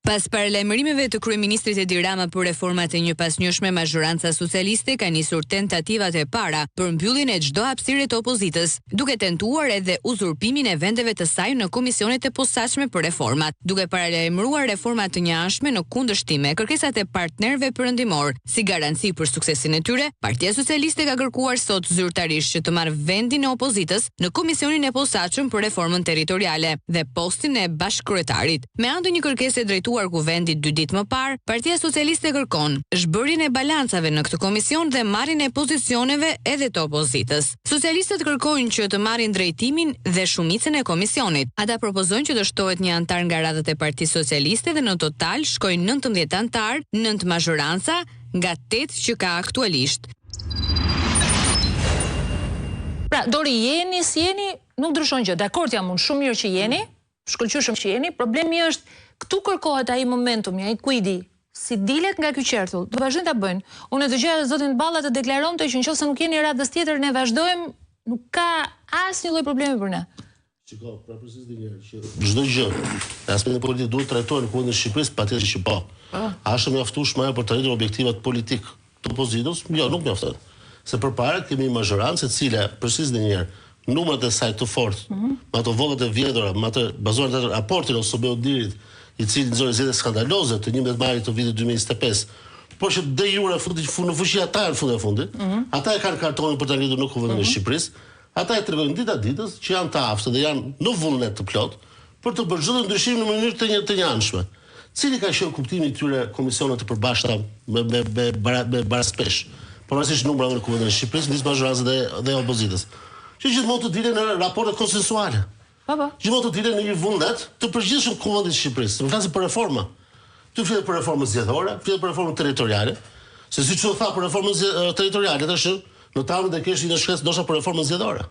Pas paralajmërimeve të kryeministrit Edi Rama për reformat e njëpasnjëshme, mazhoranca socialiste ka nisur tentativat e para për mbylljen e çdo hapësire të opozitës, duke tentuar edhe uzurpimin e vendeve të saj në komisionet e posaçme për reformat, duke paralajmëruar reforma të njëanshme në kundërshtim me kërkesat e partnerëve perëndimorë. Si garanci për suksesin e tyre, Partia Socialiste ka kërkuar sot zyrtarisht që të marrë vendin e opozitës në Komisionin e Posaçëm për Reformën Territoriale dhe postin e bashkëkryetarit. Me anë të një kërkese drejtuar Kuvendit dy ditë më parë, Partia Socialiste kërkon zhbërjen e balancave në këtë komision dhe marrjen e pozicioneve edhe të opozitës. Socialistët kërkojnë që të marrin drejtimin dhe shumicën e komisionit. Ata propozojnë që të shtohet një anëtar nga radhët e Partisë Socialiste dhe në total shkojnë 19 anëtarë, nëntë mazhoranca, nga tetë që ka aktualisht. Pra, Dori jeni, s'jeni, nuk ndryshon gjë. Dakord jam unë, shumë mirë që jeni, shkëlqyeshëm që jeni, problemi është këtu kërkohet ai momentumi, ai quidi, si dilet nga ky qerthull, do vazhdojnë ta bëjnë. Unë e dëgjoja zotin Balla të deklaronte që nëse nuk jeni radhës tjetër ne vazhdojmë, nuk ka asnjë lloj problemi për ne. Shiko, pra përsëris dhe një herë që çdo gjë në aspektin politik duhet të trajtohet në Kuvendin e Shqipërisë, patjetër që po. po. A është e mjaftueshme ajo për të arritur objektivat politikë të opozitës? Jo, nuk mjafton. Se përpara kemi një mazhorancë e cila, përsëris dhe një herë, numrat e saj të fortë, mm -hmm. me ato votat e vjedhura, me atë bazuar në raportin e OSBE-ODIHR-it, i cili nxori zgjedhje skandaloze të 11 majit të vitit 2025, por që de jure futi në fuqi ata në fund e fundit, mm -hmm. ata e kanë kartonin për ta ngritur në Kuvendin mm -hmm. e mhm. Shqipërisë, Ata e tregojnë dita ditës që janë të aftë dhe janë në vullnet të plotë për të bërë çdo ndryshim në mënyrë të një të njëanshme. Cili ka qenë kuptimi i tyre komisione të përbashkëta me me me bara, me baraspeshë, pavarësisht numrave në Kuvendin e Shqipërisë, midis mazhorancës dhe dhe opozitës, që gjithmonë të dilen në raporte konsensuale. Po, po. Gjithmonë të dilen në një vullnet të përgjithshëm të Kuvendit të Shqipërisë. Ne flasim për reforma. Këtu flitet për reformën zgjedhore, flitet për reformën territoriale, se siç u tha për reformën territoriale tash në të ardhmen do kesh një shkresë ndoshta për reformën zgjedhore.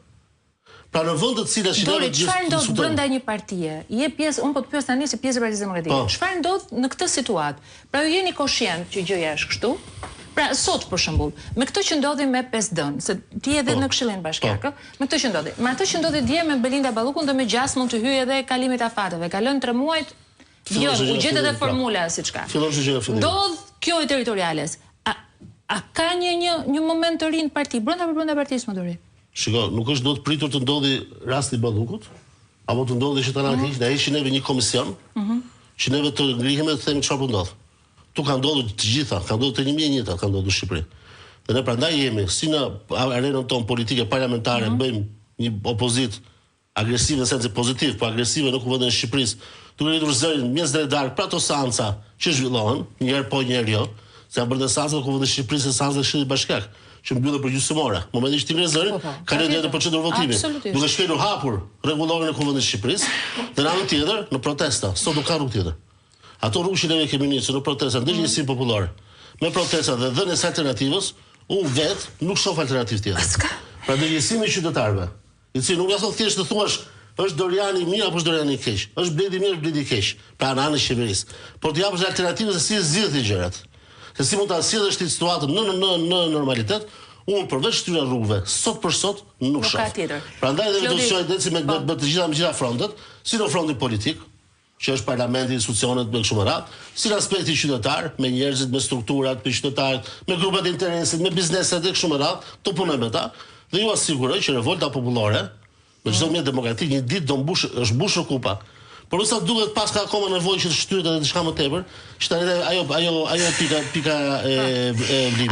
Pra në vend të cilat që ne çfarë ndodh brenda një partie? Je pjesë, unë po të pyes tani si pjesë e Partisë Demokratike. Po. Çfarë ndodh në këtë situatë? Pra ju jeni koshient që gjëja është kështu? Pra sot për shembull, me këtë që ndodhi me 5D-n, se ti je edhe po. në Këshillin Bashkiak, po. me këtë që ndodhi. Me atë që ndodhi dje me Belinda Ballukun dhe me gjasë mund të hyjë edhe kalimit të afateve. Kalojnë 3 muajt, Jo, u gjet edhe po. formula siçka. Fillon çdo gjë nga fillimi. Ndodh kjo e territoriales. A a ka një një një moment të ri në parti, brenda për brenda partisë më Dori? Shiko, nuk është duhet pritur të ndodhi rasti i Ballukut, apo të ndodhi që ta na mm -hmm. na heqin neve një komision, mm -hmm. që neve të ngrihemi dhe të themi çfarë po ndodh. Ktu ka ndodhur të gjitha, ka ndodhur të 1001-ta, ka ndodhur në Shqipëri. Dhe ne prandaj jemi si në arenën tonë politike parlamentare mm -hmm. bëjmë një opozitë agresive në sensin pozitiv, po agresive në Kuvendin e Shqipërisë, duke ngritur zërin mëngjes deri darkë për ato seanca që zhvillohen, një herë po, një herë jo, se janë bërë dhe seanca në Kuvendin e Shqipërisë dhe seanca e Këshillit Bashkiak, që mbyllen për gjysmë ore. Në momentin që ti ngre zërin, po, po, kalon deri në procedurë votimi, duke shkelur hapur rregulloren e Kuvendit të Shqipërisë dhe në anën tjetër në protesta. Sot nuk ka rrugë tjetër. Ato rrugë që neve kemi nisur në protesta, ndërgjegjësim popullor, me protesta dhe dhënies së alternativës, unë vetë nuk shoh alternativë tjetër. Pra ndërgjegjësimi i qytetarëve, I cili nuk mjafton thjesht të thuash është Doriani i mirë apo është Doriani i keq, është Bledi i mirë, është Bledi i keq, pra në anën e qeverisë. Por të japësh alternativën se si zgjidh ti gjërat. Se si mund ta sjellësh ti situatën në në në normalitet, unë përveç këtyre rrugëve, sot për sot nuk shoh. Prandaj dhe do të shoh me, me, me të gjitha me të gjitha frontet, si në frontin politik, që është parlamenti, institucionet e kështu me radhë, si në aspektin qytetar, me njerëzit, me strukturat, me qytetarët, me grupet e interesit, me bizneset e kështu me radhë, të punojmë me ta dhe ju asiguroj që revolta popullore me çdo mjet demokratik një ditë do mbush, është mbushur kupa. Por me sa duket paska akoma nevojë që të shtyhet edhe diçka më tepër, që të arrihet ajo ajo ajo pika pika e e vlimit.